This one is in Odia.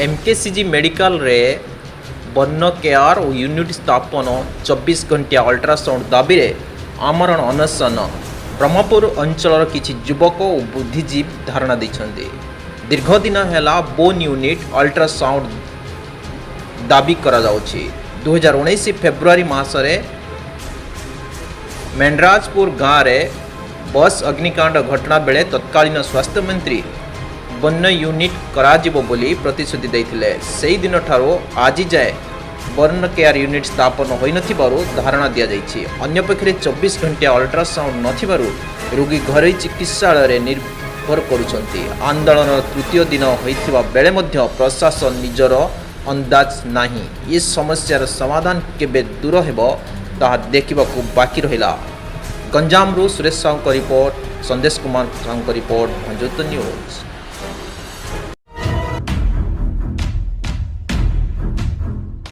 ଏମ୍କେସିଜି ମେଡିକାଲରେ ବର୍ନ କେୟାର ଓ ୟୁନିଟ୍ ସ୍ଥାପନ, 24 ଘଣ୍ଟିଆ ଅଲ୍ଟ୍ରାସାଉଣ୍ଡ ଦାବିରେ ଆମରଣ ଅନଶନ। ବ୍ରହ୍ମପୁର ଅଞ୍ଚଳର କିଛି ଯୁବକ ଓ ବୁଦ୍ଧିଜୀବୀ ଧାରଣା ଦେଇଛନ୍ତି। ଦୀର୍ଘ ଦିନ ହେଲା ବର୍ନ ୟୁନିଟ୍, ଅଲ୍ଟ୍ରାସାଉଣ୍ଡ ଦାବି କରାଯାଉଛି। 2019 ଫେବୃଆରୀ ମାସରେ ମେଣ୍ଡରାଜପୁର ଗାଁରେ ବସ୍ ଅଗ୍ନିକାଣ୍ଡ ଘଟଣା ବେଳେ ତତ୍କାଳୀନ ସ୍ୱାସ୍ଥ୍ୟମନ୍ତ୍ରୀ ବର୍ନ ୟୁନିଟ୍ କରାଯିବ ବୋଲି ପ୍ରତିଶ୍ରୁତି ଦେଇଥିଲେ। ସେହିଦିନଠାରୁ ଆଜି ଯାଏ ବର୍ନ କେୟାର ୟୁନିଟ୍ ସ୍ଥାପନ ହୋଇନଥିବାରୁ ଧାରଣା ଦିଆଯାଇଛି। ଅନ୍ୟପକ୍ଷରେ 24 ଘଣ୍ଟିଆ ଅଲ୍ଟ୍ରାସାଉଣ୍ଡ ନଥିବାରୁ ରୋଗୀ ଘରୋଇ ଚିକିତ୍ସାଳୟରେ ନିର୍ଭର କରୁଛନ୍ତି। ଆନ୍ଦୋଳନର ତୃତୀୟ ଦିନ ହୋଇଥିବା ବେଳେ ମଧ୍ୟ ପ୍ରଶାସନ ନିଜର ଅନ୍ଦାଜ ନାହିଁ। ଏ ସମସ୍ୟାର ସମାଧାନ କେବେ ଦୂର ହେବ, ତାହା ଦେଖିବାକୁ ବାକି ରହିଲା। ଗଞ୍ଜାମରୁ ସୁରେଶ ସାହୁଙ୍କ ରିପୋର୍ଟ, ସନ୍ଦେଶ କୁମାର ସାହୁଙ୍କ ରିପୋର୍ଟ, ଭଞ୍ଜୋତ ନ୍ୟୁଜ୍।